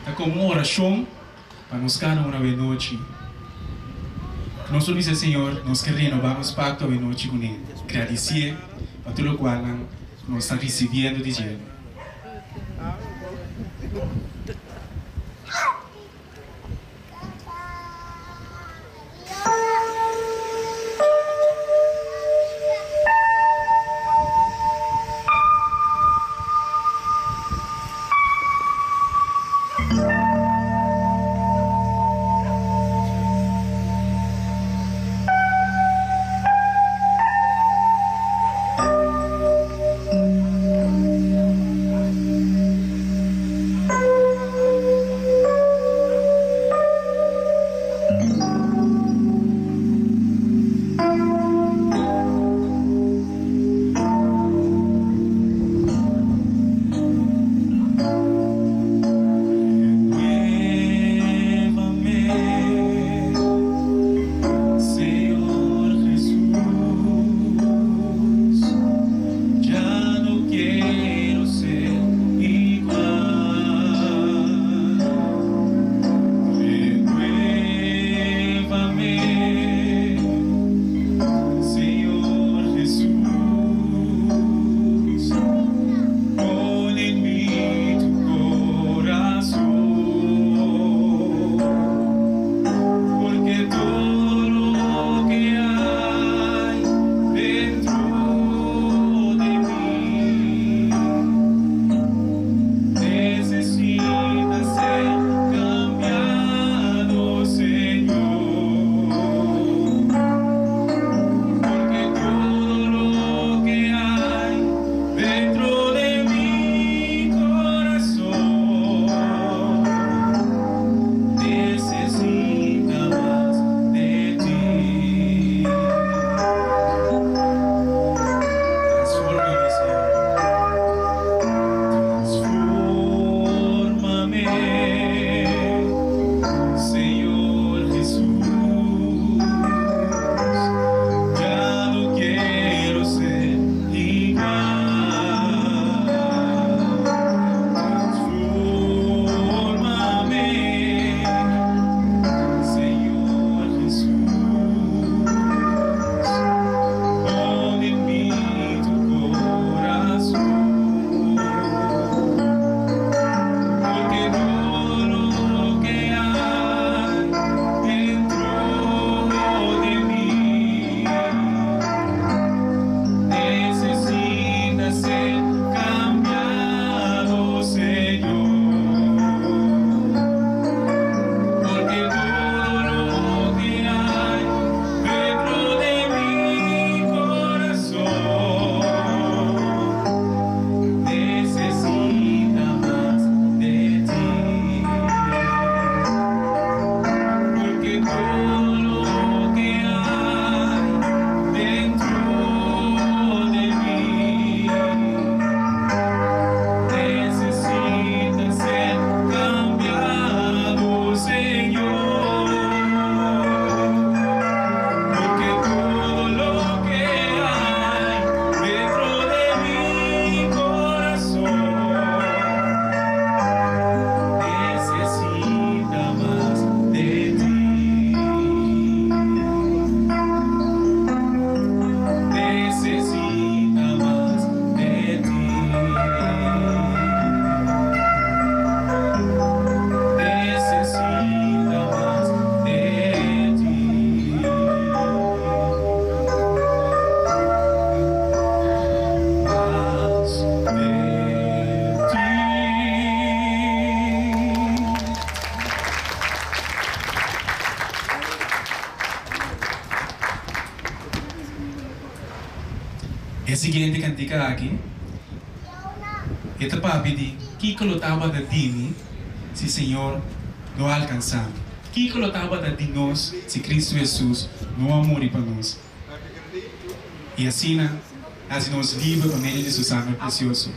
Ta komo un orashon pa nos kada un awenochi. Nos por bisa Señor, nos ke renobá nos pakto awenochi kuné, gradisié pa tur lokualnan ku nos ta risibiendo di dje. E siguiente kantika aki e ta papia di kiko lo tabata di mi si Señor no a alkansa mi. Kiko lo tabata di nos si Kristu Hesus no a muri pa nos i asina hasi nos liber pa medio di su sanger presioso.